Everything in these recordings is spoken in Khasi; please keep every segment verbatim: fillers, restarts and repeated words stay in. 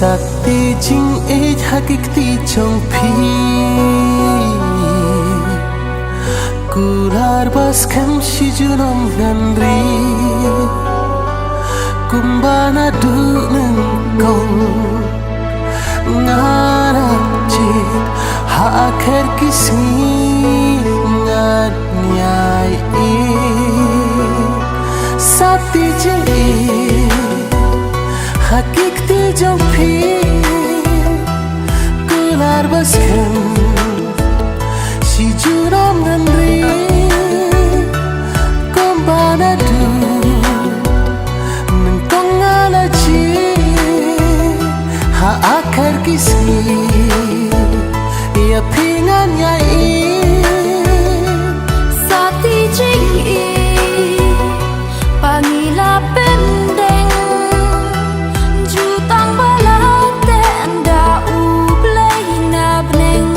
Sati jingïeit ha ki kti jong phi. Kular ba skhem shi junom ngan ri. Kumba naduh nyngkong nga la jied ha akhir ki sngi ngan ïai ïeit. Sati jingïeit ha ki kti jong phi. Kular ba skhem shi junom ngan ri. Kumba naduh nyngkong nga la jied ha akhir ki sngi. Ïa phi ngan ïai ïeit. Sati jingïeit ba ngi la pyndeng. Jutang ba la teh da U Blei na bneng.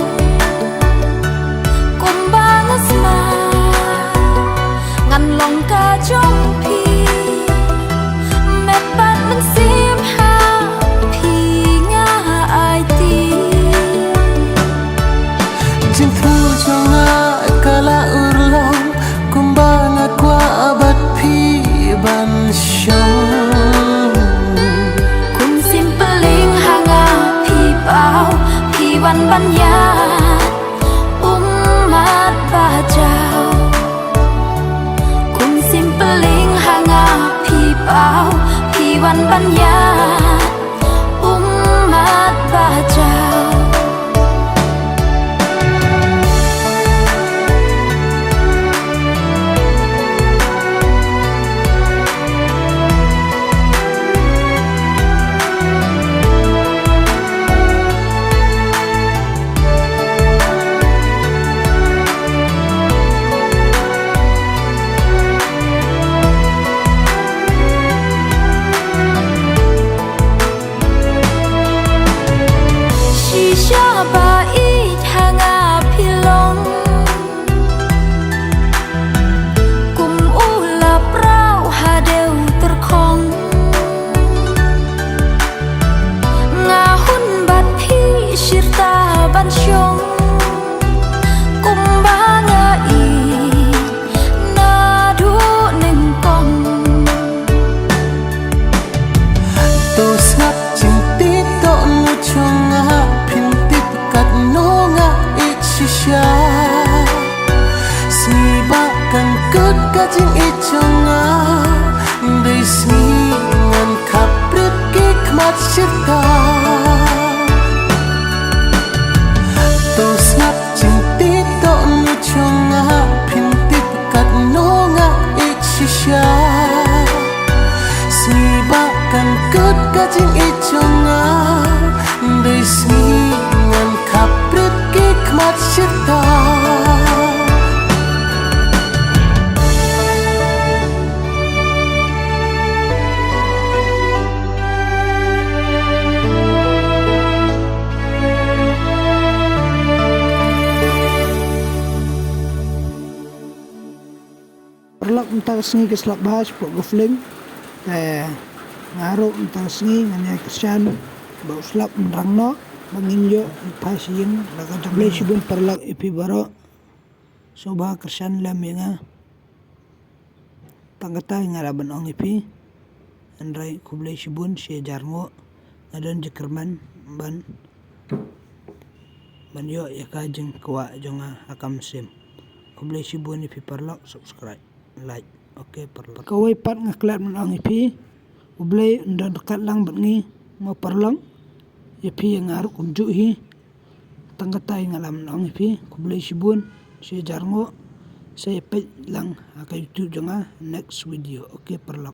Kumba nga sma ngan long ka jong phi. Met bad mynsiem ha phi nga aiti. Jingthmu jong nga ka la urlong. Kumba nga kwah bad phi ban shong. Kum simpylling ha nga phi paw, phi wan ban ïaid ummat ba jaw. Kum simpylling ha nga phi paw, phi wan ban ïaid ummat ba jaw. Shisha ba ïeit ha nga phi long. Kum u la prau ha dei u tyrkhong. Nga hun bad phi shirta ban shong. Kumba nga ïeit naduh nyngkong. To sngap jingtip to ngut jong nga, phin tip katno nga ïeit shisha. Sngi ba kan kut ka jingïeit jong nga, dei sngi ngan khaprit ki khmat shirta. To sngap jingtip to ngut jong nga, phin tip katno nga ïeit shisha. Sngi ba kan kut ka jingïeit jong nga, dei sngi ngan khaprit ki khmat shirta. Paralok, mynta ka sngi ka slap bha shapoh ka film. Te nga ruh mynta ka sngi ngan ïa kyrshan ba u slap mynrang noh ba ngin ïoh phai sha ïing la ka jong. Khublei shibun paralok ïa phi baroh. Sngewbha kyrshan lem ïa nga. Tang katta nga lah ban ong ïa phi. Hynrei khublei shibun shi hajar nguh. Nga don jingkyrmen ban ban ïoh ïa ka jingkwah jong nga ha ka mynsiem. Khublei shibun ïa phi paralok, subscribe, like. Ok paralok. Kawei pat nga klet ban ong ïa phi, U Blei un don ryngkat lang bad ngi mo paralok. Ïa phi ïa nga ruh kumjuh hi. Tang katta nga lah ban ong ïa phi, khublei shibun, shi hajar nguh. Sa ïa peit lang ha ka YouTube jong nga next video. Ok paralok.